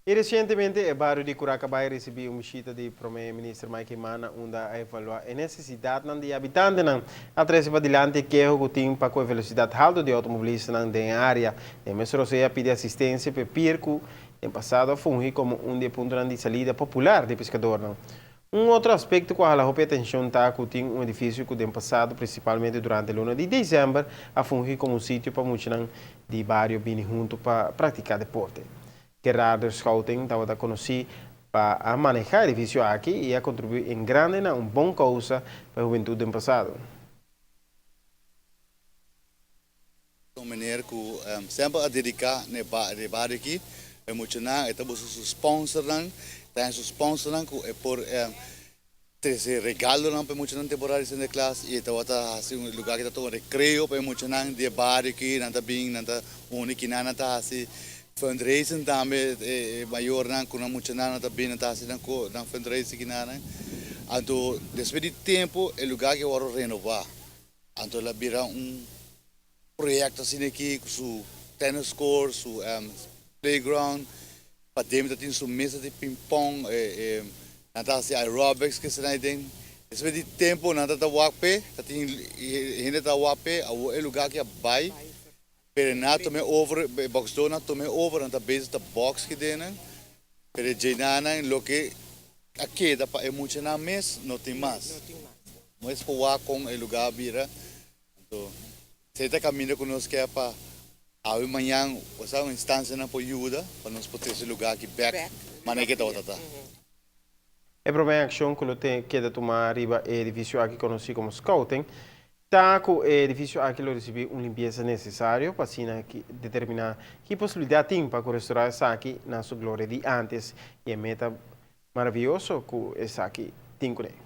Y recientemente e bario di Curacabay a ricibi un bishita di Prome Minister Mike Eman na unda a evalua e necesidadnan di e habitantenan. A trece padilanti e keho cu tin pa cu e velocidad halto di automobilistanan den e area. Den mes rosea a pidi asistencia pa e pier cu den pasado a fungi como un di e puntonan di salida popular di pescadornan. Un otro aspecto cu a hala hopi atencion ta cu tin un edificio cu den pasado, principalmente durante luna di december, a fungi como un sitio pa muchanan di bario bini hunto pa practica deporte. Gerardo Schouting tabata conoci pa a maneha edificio aki y a contribui en grande na un bon causa pa e hubentud den pasado. Un meneer cu semper a dedica na e bario aki, e muchanan, e ta busca su sponsornan, ta haña su sponsornan cu e por trece regalonan pa e muchanan temporada di Sinterklaas y e tabata haci un lugar cu ta tuma recreo pa e muchanan di e bario aki, nan ta bin, nan ta uni kinan, nan ta haci fundraising tambe, e mayornan cu nan muchanan nan ta bin nan ta haci nan fundraising kinan. Anto despues di tempo e lugar aki a worde renova. Anto el a bira un proyecto asina aki cu su tennis court, su playground, paden ta tin su mesa di ping pong, nan ta haci aerobics kese nan aden. Despues di tempo nan ta ta wak p'e, ta tin hende ta wak p'e, awor e lugar aki a bay, pero nan a tuma e over, e boxdornan a tuma e over, nan ta bezig ta box ki den nan, pero e djenanan loke a keda pa e muchanan mes no tin mas. Nos por wak kon e lugá a bira. Anto esei ta kaminda ku nos ke pa awe mañan osea un instansianan por yuda pa nos por trese e lugá aki bèk manera ke tabata ta. E promé akshon ku lo tin keda tumá riba e edifisio aki konosí komo Scouting ta ku e edifisio aki lo risibí un limpiesa nesesario pa asina determiná ki posibilidat tin pa ku restorá esaki na su gloria di ántes i e meta maravioso ku esaki tin kuné.